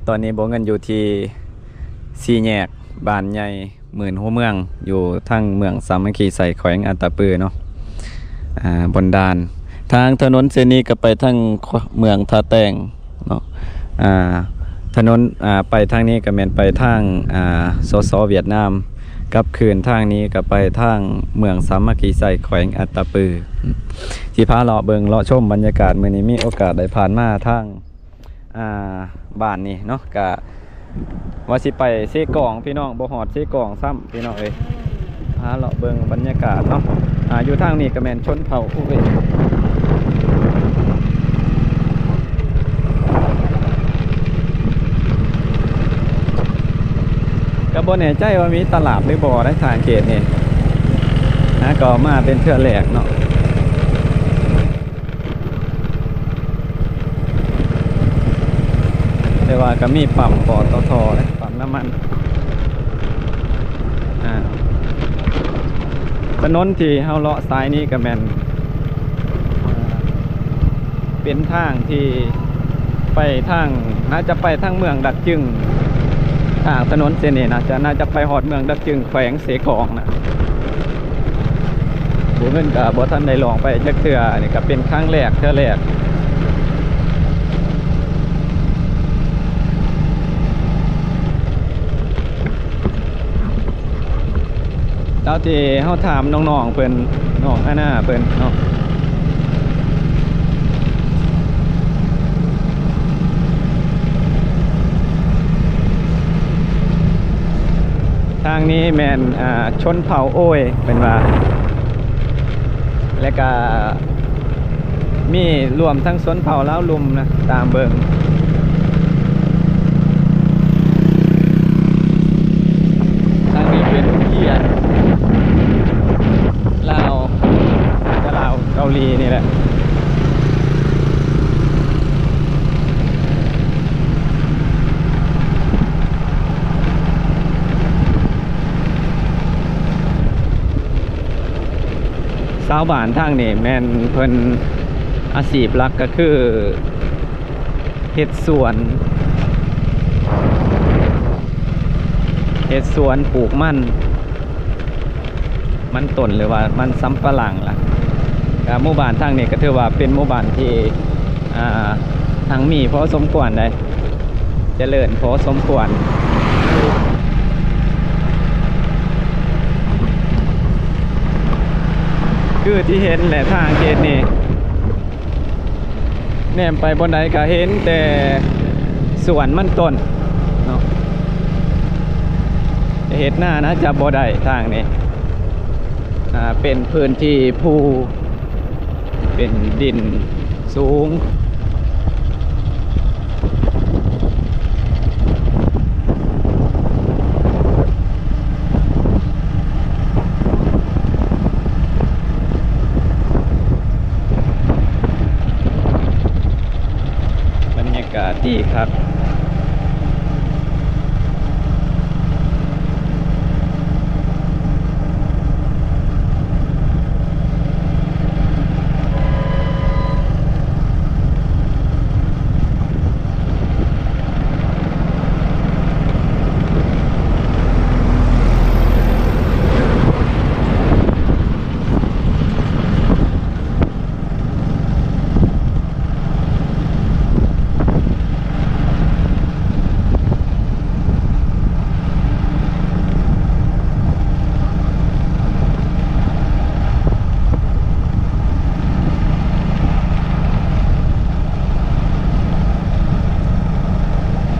ຕອນນີ້ບໍ່ເງິນຢູ່ທີ່ສີ່ແຍກບ້ານໃຫຍ່ໝື່ນຫົວເມືອງ ຢູ່ທາງເມືອງສາມັກຄີໄຊ ແຂວງອັດຕະປືເນາະ. ອ່າ ບົນດ່ານທາງຖະໜົນເສັ້ນນີ້ກໍໄປທາງເມືອງທ່າແຕງເນາະ. ອ່າ ຖະໜົນ ອ່າ ໄປທາງນີ້ກໍແມ່ນໄປທາງ ອ່າ ສສ ຫວຽດນາມ, ກັບຄືນທາງນີ້ກໍໄປທາງເມືອງສາມັກຄີໄຊ ແຂວງອັດຕະປື. ຊິພາເລາະເບິ່ງເລາະຊົມບັນຍາກາດ. ມື້ນີ້ມີໂອກາດໄດ້ຜ່ານມາທາງ ອ່າ ບ້ານນີ້ເນາະ, ກະວ່າຊິໄປເຊກອງ ພີ່ນ້ອງ, ບໍ່ຮອດເຊກອງຊ້ຳ ພີ່ນ້ອງເອີຍ. ພາເລາະເບິ່ງບັນຍາກາດເນາະ. ອ່າ ຢູ່ທາງນີ້ກໍແມ່ນຊົນເຜົ່າ ໂອ້ຍ ກໍບໍ່ແນ່ໃຈວ່າມີຕະຫຼາດຫຼືບໍ່ໄດ໋ ທາງເຂດນີ້. ຫາກໍມາເປັນເທື່ອແລກເນາະ. ແຕ່ວ່າກໍມີປ້ຳ ປຕທ ເດ້ ປ້ຳນ້ຳມັນ. ອ່າ ຖະໜົນທີ່ເຮົາເລາະສາຍນີ້ກໍແມ່ນ ເປັນທາງທີ່ໄປທາງ ໜ້າຈະໄປທາງເມືອງດາກຈຶງ. ທາງຖະໜົນເສັ້ນນີ້ໜ້າຈະ ໜ້າຈະໄປຮອດເມືອງດາກຈຶງ ແຂວງ ເຊກອງນະ. ບໍ່ເງິນກໍບໍ່ທັນໄດ້ລອງໄປຈັກເທື່ອ, ອັນນີ້ກໍເປັນຄັ້ງແລກ ເທື່ອແລກ. ຕາມທີ່ເຮົາຖາມນ້ອງໆເພິ່ນ ນ້ອງອານາເພິ່ນເນາະ. ທາງນີ້ແມ່ນ ອ່າ ຊົນເຜົ່າໂອຍ ເພິ່ນວ່າ ແລະກະມີລວມທັງຊົນເຜົ່າລາວລຸ່ມນະ ຕາມເບິ່ງ. ທາງນີ້ເປັນເຂດລາວ ແຕ່ລາວເກົາຫຼີນີ້ແຫຼະ. ຊາວບ້ານທາງນີ້ແມ່ນເພິ່ນອາຊີບຫຼັກກໍຄືເຮັດສວນ ເຮັດສວນ ປູກມັນ ມັນຕົ້ນ ຫຼືວ່າມັນສຳປະຫຼັງລະ. ກໍໝູ່ບ້ານທາງນີ້ກໍຖືວ່າເປັນໝູ່ບ້ານທີ່ ອ່າ ຮັ່ງມີພໍສົມຄວນໄດ໋ ຈະເລີນພໍສົມຄວນ. ຄືທີ່ເຫັນແຫຼະ ທາງເຂດນີ້ ແນມໄປບ່ອນໃດກໍເຫັນແຕ່ສວນມັນຕົ້ນເນາະ, ຈະເຮັດນາໜ້າຈະບໍ່ໄດ້ທາງນີ້. ອ່າ ເປັນພື້ນທີ່ພູ ເປັນດິນສູງ. ບັນຍາກາດດີຄັກ.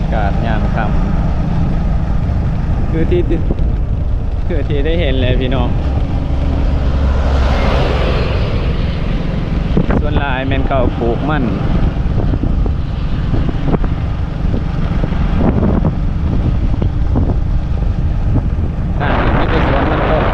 ອາກາດຍາມຄ່ຳ ຄືທີ່ ຄືທີ່ໄດ້ເຫັນແຫຼະພີ່ນ້ອງ, ສ່ວນຫຼາຍແມ່ນເຂົາປູກມັນ. ທາງນີ້ມີແຕ່ສວນມັນຕົ້ນ.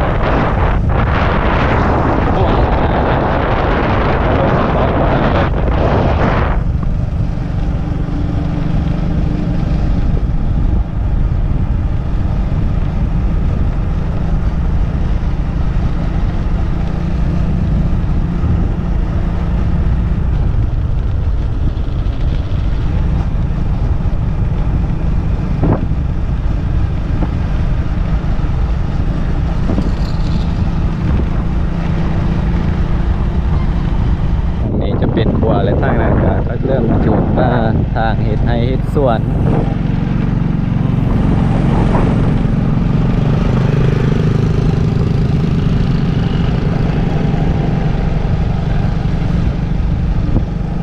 ເຮັດສວນ.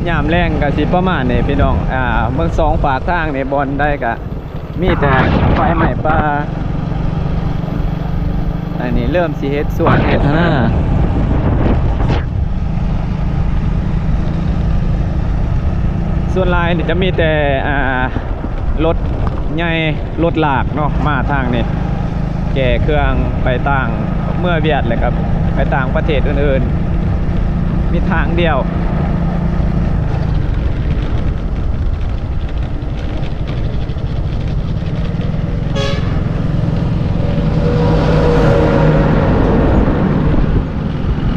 ຍາມແລງກໍຊິປະມານນີ້ພີ່ນ້ອງ. ອ່າ ເບິ່ງສອງຟາກທາງນີ້ ບ່ອນໃດກໍມີແຕ່ໄຟໄໝ້ປ່າ. ອັນນີ້ເລີ່ມຊິເຮັດສວນເຮັດນາ. ສ່ວນຫຼາຍນີ້ຈະມີແຕ່ ອ່າ ລົດໃຫຍ່ ລົດລາກເນາະ ມາທາງນີ້ ແກ່ເຄື່ອງໄປຕ່າງ ເມືອຫວຽດ ແລ້ວກໍໄປຕ່າງປະເທດອື່ນໆ ມີທາງດຽວ.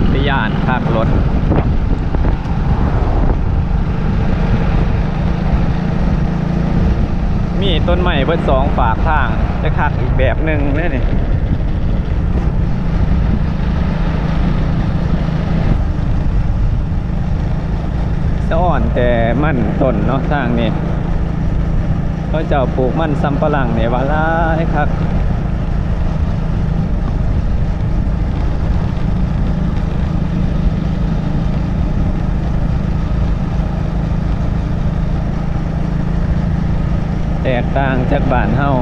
ໄປຢ້ານຄັກລົດ ມີຕົ້ນໄມ້ເບິດສອງຟາກທາງ ຈະຄັກອີກແບບໜຶ່ງເດ້ນີ້. ສະອອນແຕ່ມັນຕົ້ນເນາະ ທາງນີ້ ເຂົາເຈົ້າປູກມັນສຳປະຫຼັງນີ້ວ່າຫຼາຍຄັກ. ແຕກຕ່າງຈາກບ້ານເຮົາ,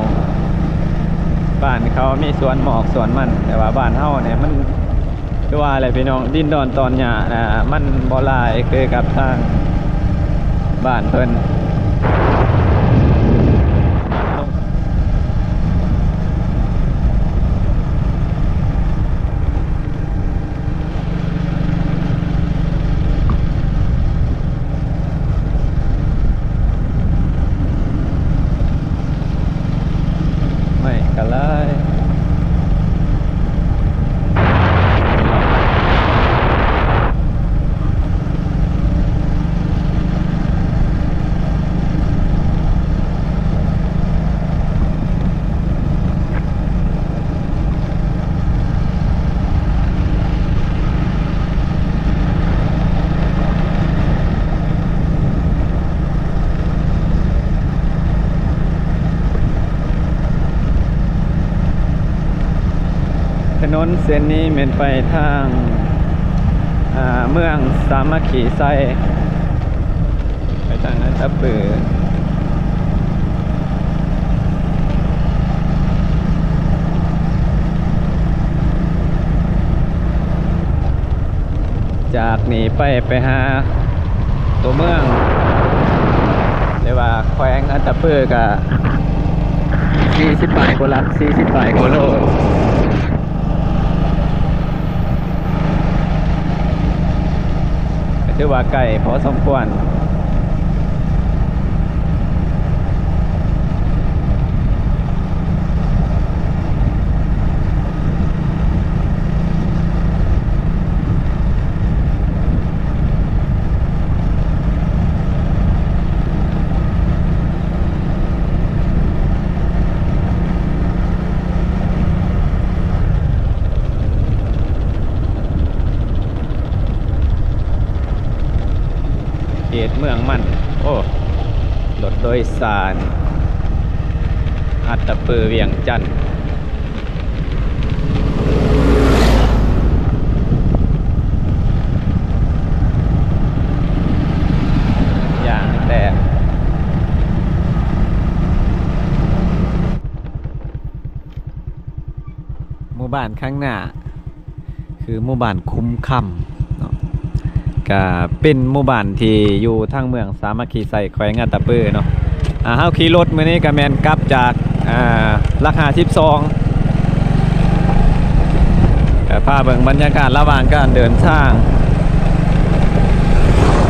ບ້ານເຂົາມີສວນໝອກສວນມັນ, ແຕ່ວ່າບ້ານເຮົານີ້ມັນ ຄືວ່າແຫຼະພີ່ນ້ອງ, ດິນດອນຕອນຫຍ້ານະ ມັນບໍ່ຫຼາຍຄືກັບທາງບ້ານເພິ່ນ. ໄມ້ກະຫຼາຍ. ຖະໜົນເສັ້ນນີ້ແມ່ນໄປທາງ ອ່າ ເມືອງສາມັກຄີໄຊ. ໄປທາງອັດຕະປື. ຈາກນີ້ໄປ ໄປຫາຕົວເມືອງ ຫຼືວ່າແຂວງອັດຕະປື ກະສີ່ສິບປາຍກວ່າຫຼັກ, ສີ່ສິບປາຍກວ່າໂລ. ກໍຖືວ່າໄກພໍສົມຄວນ. ເຂດເມືອງມັນ ໂອ້ ລົດໂດຍສານອັດຕະປື ວຽງຈັນ. ຢາງແຕກ. ໝູ່ບ້ານຂ້າງໜ້າ ຄືໝູ່ບ້ານຄຸ້ມຄຳເນາະ, ກະເປັນໝູ່ບ້ານທີ່ຢູ່ທາງເມືອງສາມັກຄີໄຊ ແຂວງອັດຕະປືເນາະ. ອ່າ ເຮົາຂີ່ລົດມື້ນີ້ກະແມ່ນກັບຈາກ ອ່າ ຫຼັກຫ້າສິບສອງ ກະພາເບິ່ງບັນຍາກາດລະຫວ່າງການເດີນທາງ.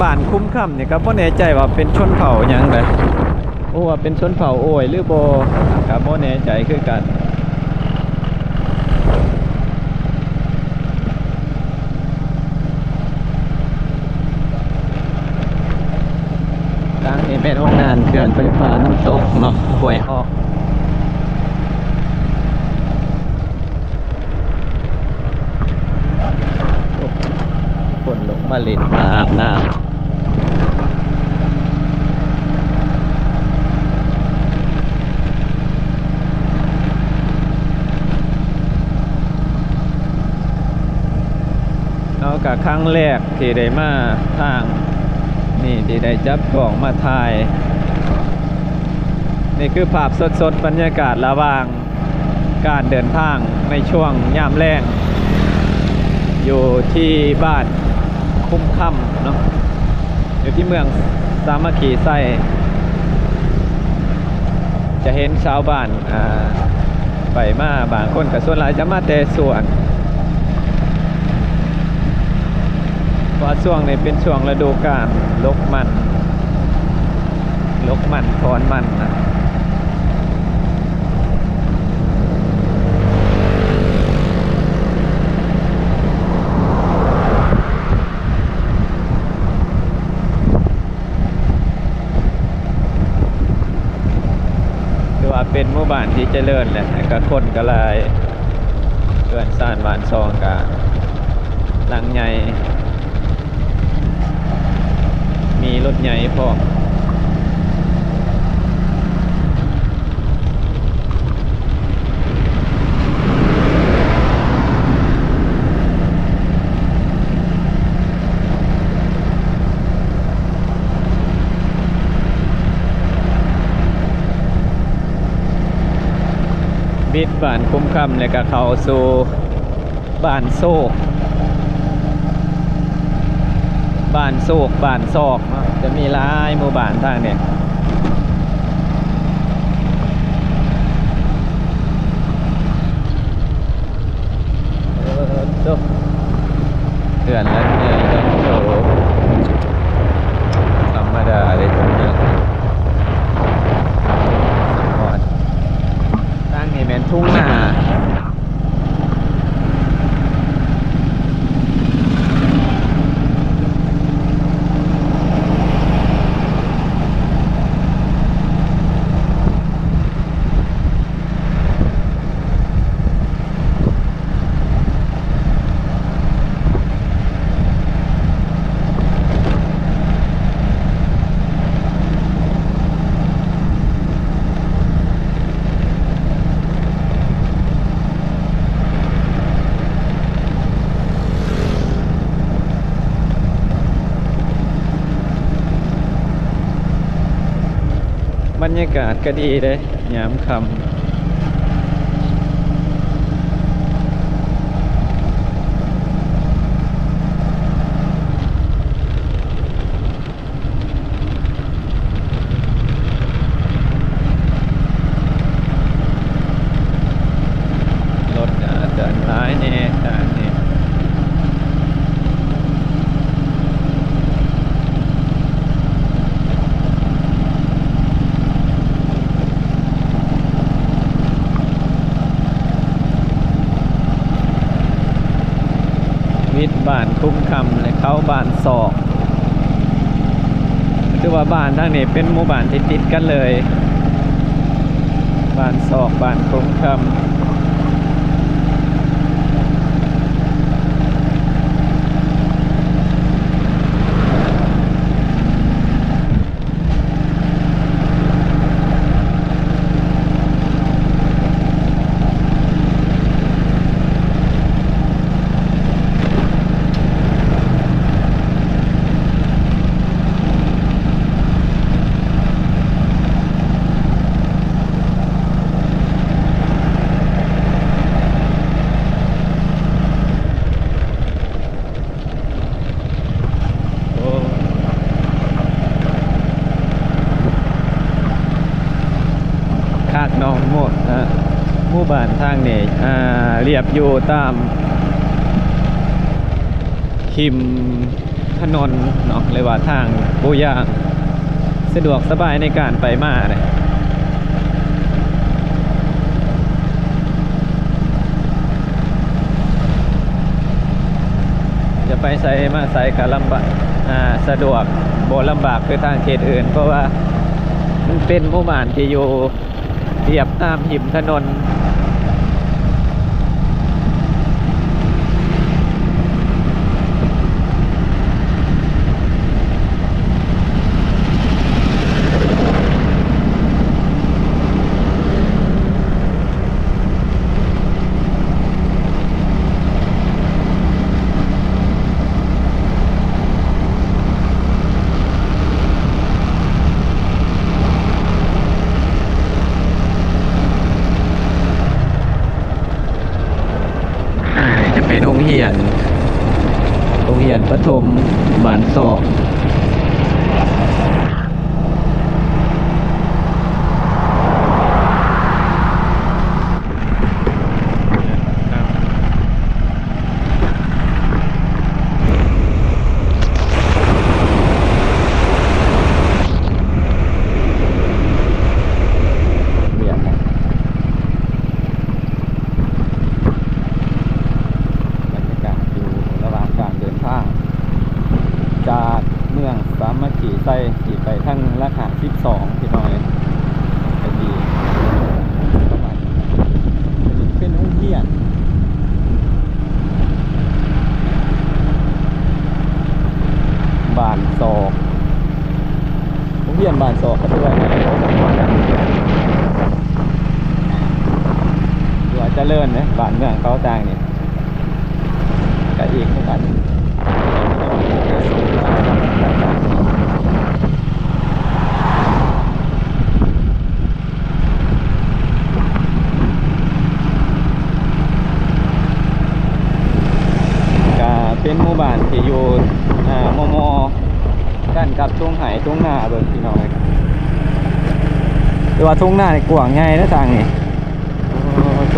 ບ້ານຄຸ້ມຄຳນີ້ກະບໍ່ແນ່ໃຈວ່າເປັນຊົນເຜົ່າຫຍັງໃດ. ບໍ່ຮູ້ວ່າເປັນຊົນເຜົ່າໂອຍຫຼືບໍ່ ກະບໍ່ແນ່ໃຈຄືກັນ. ທາງນີ້ແມ່ນໂຮງງານເຂື່ອນໄຟຟ້ານ້ຳຕົກເນາະ ຫ້ວຍຮອກ. ຄົນລົງມາຫຼິ້ນມາອາບນ້ຳ. ກະຄັ້ງແລກທີ່ໄດ້ມາທາງນີ້ ທີ່ໄດ້ຈັບກ້ອງມາຖ່າຍ. ນີ້ຄືພາບສົດໆ ບັນຍາກາດລະຫວ່າງການເດີນທາງໃນຊ່ວງຍາມແລງ ຢູ່ທີ່ບ້ານຄຸ້ມຄຳເນາະ ຢູ່ທີ່ເມືອງສາມັກຄີໄຊ. ຈະເຫັນຊາວບ້ານ ອ່າ ໄປມາ ບາງຄົນກໍສ່ວນຫຼາຍຈະມາແຕ່ສວນ ເພາະວ່າຊ່ວງນີ້ເປັນຊ່ວງລະດູການລົກມັນ ລົກມັນ ຖອນມັນນະ. ຖືວ່າເປັນໝູ່ບ້ານທີ່ຈະເລີນແຫຼະ ແລ້ວກະຄົນກະຫຼາຍ ເຮືອນຊານບ້ານຊ່ອງກະຫຼັງໃຫຍ່ ມີລົດໃຫຍ່ພ້ອມ. ບິດບ້ານຄຸ້ມຄຳ ແລ້ວກະເຂົ້າສູ່ ບ້ານໂຊກ ບ້ານໂຊກ ບ້ານຊອກເນາະ ຈະມີຫຼາຍໝູ່ບ້ານທາງນີ້. ເອີ ໂທ້ ເຮືອນຫຼັງໃຫຍ່ ໂອ້ ທຳມະດາເດ້ ທາງນີ້ແມ່ນທົ່ງນາ. ບັນຍາກາດກະດີເດ້ ຍາມຄ່ຳ. ລົດອາດຈະຫຼາຍແດ່ທາງນີ້. ວິດບ້ານຄຸ້ມຄຳ ແລະ ເຂົ້າບ້ານຊອກ. ຄືວ່າບ້ານທາງນີ້ເປັນໝູ່ບ້ານທີ່ຕິດກັນເລີຍ ບ້ານຊອກ ບ້ານຄຸ້ມຄຳ. ໂອ້ ຄັກເນາະ ໝູ່ ເອີ ໝູ່ບ້ານທາງນີ້ ອ່າ ລຽບຢູ່ຕາມຮິມ ຖະໜົນເນາະ ຫຼືວ່າທາງປູຢາງ ສະດວກສະບາຍໃນການໄປມາເດ້. ຈະໄປໃສມາໃສກະລຳບາກ ອ່າ ສະດວກ ບໍ່ລຳບາກຄືທາງເຂດອື່ນ ເພາະວ່າມັນເປັນໝູ່ບ້ານທີ່ຢູ່ ລຽບຕາມຮິມຖະໜົນ. ຊົມບ້ານຊອກ. ບັນຍາກາດຢູ່ລະຫວ່າງການເດີນທາງ ຈາກເມືອງສາມັກຄີໄຊ ຊິໄປທາງຫຼັກຫ້າສິບສອງ ພີ່ນ້ອງເອີຍ ກະດີປະມານ ເປັນໂຮງຮຽນບ້ານຊອກ ໂຮງຮຽນບ້ານຊອກກະຖືວ່າໃຫຍ່ພໍສົມຄວນນະ ຖືວ່າຈະເລີນເດ້ ບ້ານເມືອງເຂົາຕ່າງນີ້ ກະອີກຄືກັນ ກະເປັນໝູ່ບ້ານທີ່ຢູ່ ອ່າ ມໍ່ໆ ກັນກັບທົ່ງໄຮ່ທົ່ງນາເບິ່ງ ພີ່ນ້ອງເອີຍ ແຕ່ວ່າທົ່ງນານີ້ກວ້າງໃຫຍ່ເດ້ທາງນີ້. ໂອ້ໂຕ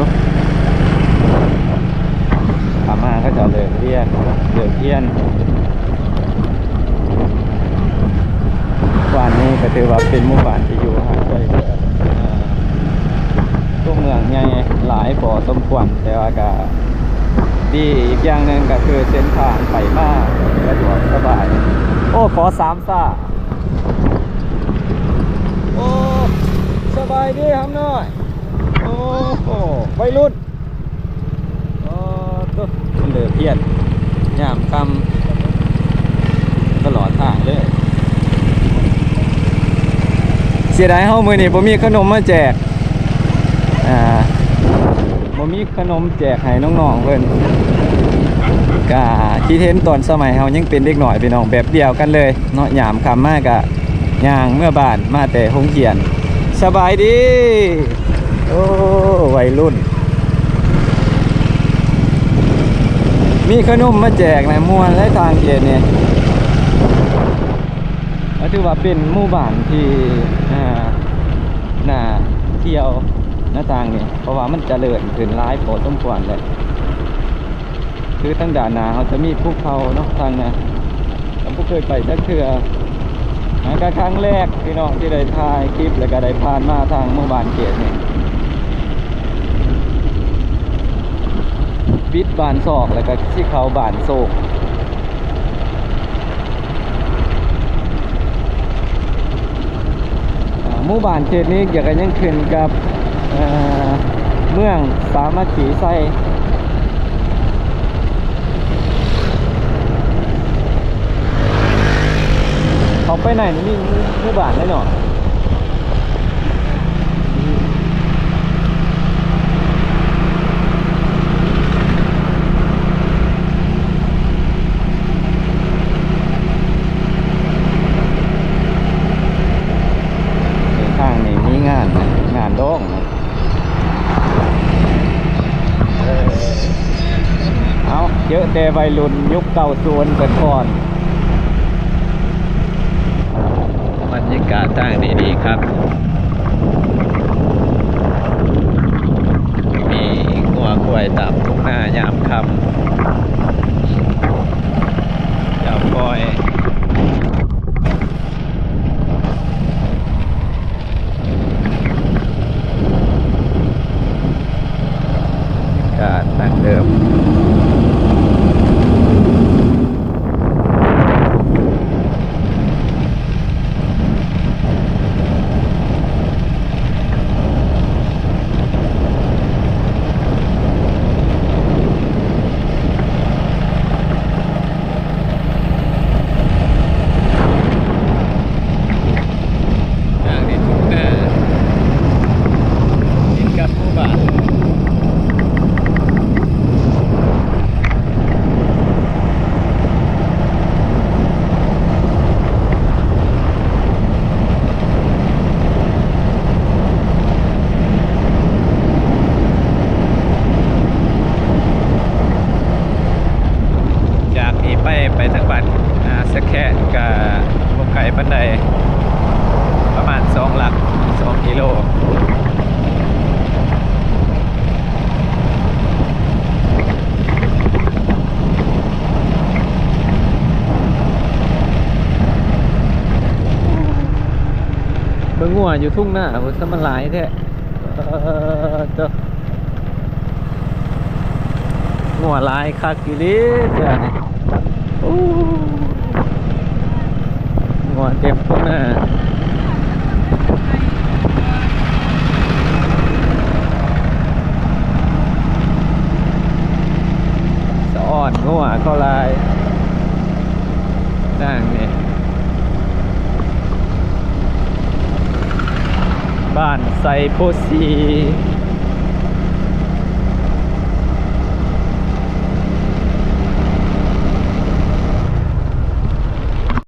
ຂ້າມມາເຂົາເຈົ້າເລີກຮຽນ ເລີກຮຽນ ບ້ານນີ້ກະຖືວ່າເປັນໝູ່ບ້ານທີ່ຢູ່ຫ່າງໄກຈາກ ຕົວເມືອງໃຫຍ່ຫຼາຍພໍສົມຄວນ ແຕ່ວ່າກະດີອີກຢ່າງໜຶ່ງກະຄືເສັ້ນທາງໄປມາສະດວກສະບາຍ. ໂອ້ ຂໍສາມຊາ ໂອ້ ສະບາຍດີຄຳນ້ອຍ. ໂອ້ໂຫ ໄວລຸ້ນ ໂອ້ໂຕ ມັນເລີກຮຽນຍາມຄ່ຳຕະຫຼອດທາງເລີຍ. ເສຍດາຍເຮົາມື້ນີ້ບໍ່ມີຂະໜົມມາແຈກ ອ່າ ບໍ່ມີຂະໜົມແຈກໃຫ້ນ້ອງໆເພິ່ນ. ກະຄິດເຫັນຕອນສະໄໝເຮົາຍັງເປັນເດັກນ້ອຍ ພີ່ນ້ອງ ແບບດຽວກັນເລີຍເນາະ ຍາມຄ່ຳມາກະ ຍ່າງເມືອບ້ານມາແຕ່ໂຮງຮຽນ. ສະບາຍດີ ໂອ້ ໄວລຸ້ນ ມີຂະໜົມມາແຈກນະ ມ່ວນແຫຼະທາງເຂດນີ້. ກະຖືວ່າເປັນໝູ່ບ້ານທີ່ ອ່າ ໜ້າທ່ຽວນະທາງນີ້ ເພາະວ່າມັນຈະເລີນຂຶ້ນຫຼາຍພໍສົມຄວນແຫຼະ. ຄືທາງດ້ານໜ້າເຮົາຈະມີພູເຂົາເນາະ ທາງໜ້າ ເຮົາບໍ່ເຄີຍໄປຈັກເທື່ອ ຫາກະຄັ້ງແລກ ພີ່ນ້ອງ ທີ່ໄດ້ຖ່າຍຄລິບ ແລ້ວກະໄດ້ຜ່ານມາທາງໝູ່ບ້ານເຂດນີ້ ປິດບ້ານຊອກ ແລ້ວກະຊິເຂົ້າບ້ານໂຊກ. ອ່າ ໝູ່ບ້ານເຂດນີ້ກະຍັງຂຶ້ນກັບ ເອີ ເມືອງສາມັກຄີໄຊ. ເຂົ້າໄປໃນນີ້ມີໝູ່ ໝູ່ບ້ານເລີຍເນາະ. ເດີນທາງນີ້ມີງານ ງານດອງ. ເອີ ເອົາ ເຈີແຕ່ໄວລຸ້ນຍຸກເກົ້າສູນເພິ່ນກ່ອນ. ບັນຍາກາດທາງນີ້ດີຄັກ ມີງົວຄວາຍຕາມທົ່ງນາຍາມຄ່ຳ ຍາມປ່ອຍ. ການຕັ້ງເດີມ ເ ຢູ່ທົ່ງນາພຸ້ນ ຊະມັນຫຼາຍແທ້. ເອີ ໂຕ ງົວຫຼາຍຄັກອີ່ຫຼີເທື່ອນີ້. ໂອ້ ງົວເຕັມທົ່ງນາ. ສະອອນງົວເຂົາຫຼາຍ. ທາງນີ້ ບ້ານໄຊໂພສີ.